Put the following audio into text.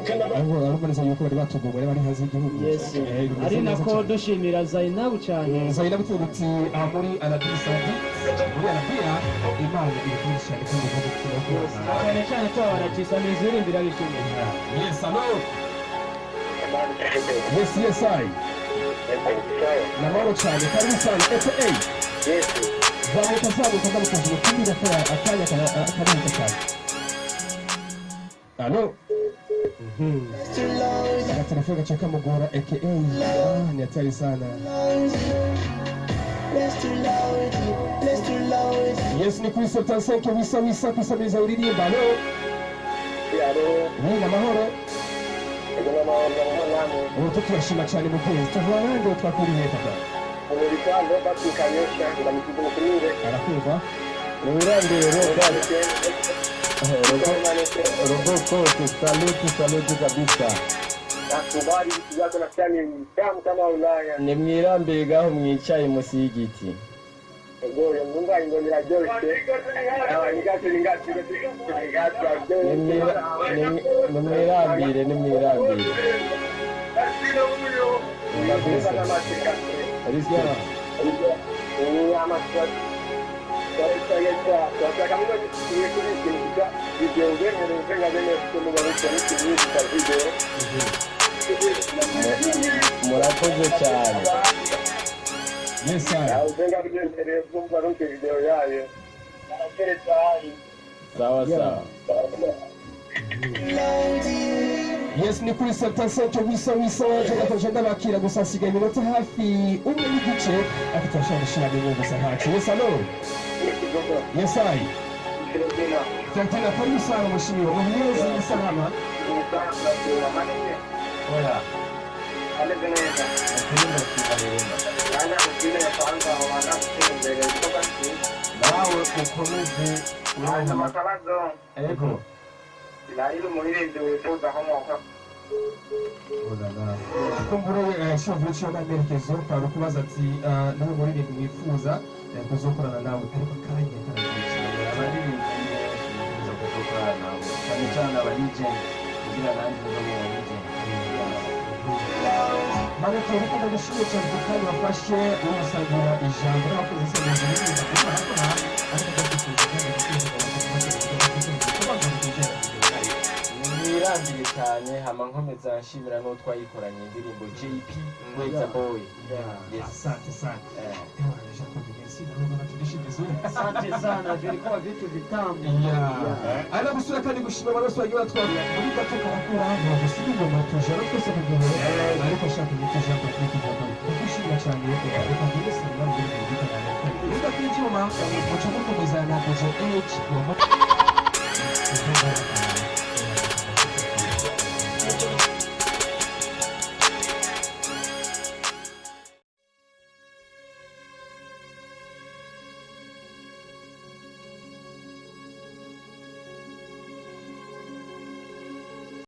Urumva neza yuko bari batugomwe bari hanze y'igihugu. Yes. Bimeze Ari neza nako cyane. Dushimira Zainabu cyane. Zainabu, tuvuga uti aha muri Arabie Saoudite, muri Arabiya, Imana iri kumwe cyane kandi ivuga ko Cyane cyane tubabaratisa mizuri birabishimiye. Yes, hello. Yes, I namahoro cyane, karibu cyane aka zamuka, zamuka, zamuka, umutumire ko akanya karihuta cyane. Allo, agatelefone gaca kamugora aka. Ah, ni hatari sana. Yes, ni kuri 75 wisa wisa kwisamiriza uririmba. Allo. Oui, namahoro. Ubu turashima cyane mugenzi. Tuvuga nande, twakuriye papa? Arakumva. Niwirambire Robert. Robert, saluti, saluti kabisa. Nakubali vitu vyako, nasikia ni tamu kama Ulaya. Nimwirambire gaho mwicaye munsi y'igiti. Goyo numva ingoma iraryoshe. Ingati ingati ingati. Nimwirambire, nimwirambire. Kabisa. Respect. Inyama turashaka muno kuri ikintu kita video uzenga bene kumu baruko n'ikintu video. Murakoze cyane. Yes sir. Uzenga video kumva baruko video yayo. Sawa sawa. Yes, ni kuri 75 wisa wisa. Tugakomeje ndabakira gusa hasigaye iminota hafi umwe n'igice, ariko turashobora gushyiramo imwe gusa ntacu. Yes, allo. Yes, I Tena karibu sana mheshimiwa. Mwenyezi ni salama. Oya. Akunda kibaremba. Nawe ukomeze uronka. Ego. Umuririmbyi wifuza ko mwuka. Kumbure shobora cyo n'amerekezo kwari kubaza ati nawe muririmbyi mwifuza kuzokorana nawe, ariko akanya karagiye cyane. Abaririmbyi benshi bifuza kuzokorana nabo, cyane cyane aba legend, kugira nanjye nzobe umu legend. Maneke, reka ndagushimiye cyane ku kanya wafashe umusangira ijambo n'abakozi isangiza uririmba kuko arakora, ariko ndakwifuza kandi kubanza kugira. Mwirambire cyane. Hama nkomeza nshimira n'uwo twayikoranye indirimbo, JP Weza Boy. Yes. Asante sana. Ewa, Jean Claude, merci, nawe natulishe vizuri. Asante sana, vilikuwa vitu vitamu. Yeah. Ana gusura kandi gushima abantu bose bagiye batwara muri gato karakora bagusiga ingoma tujana twese ku gihe, ariko ashaka kunyita ijambo kuri kivuga. Ndagushimira cyane. Reka ngire sana muri muri kabiri. Muri kw'icyuma muca mukomeza na DJ H wa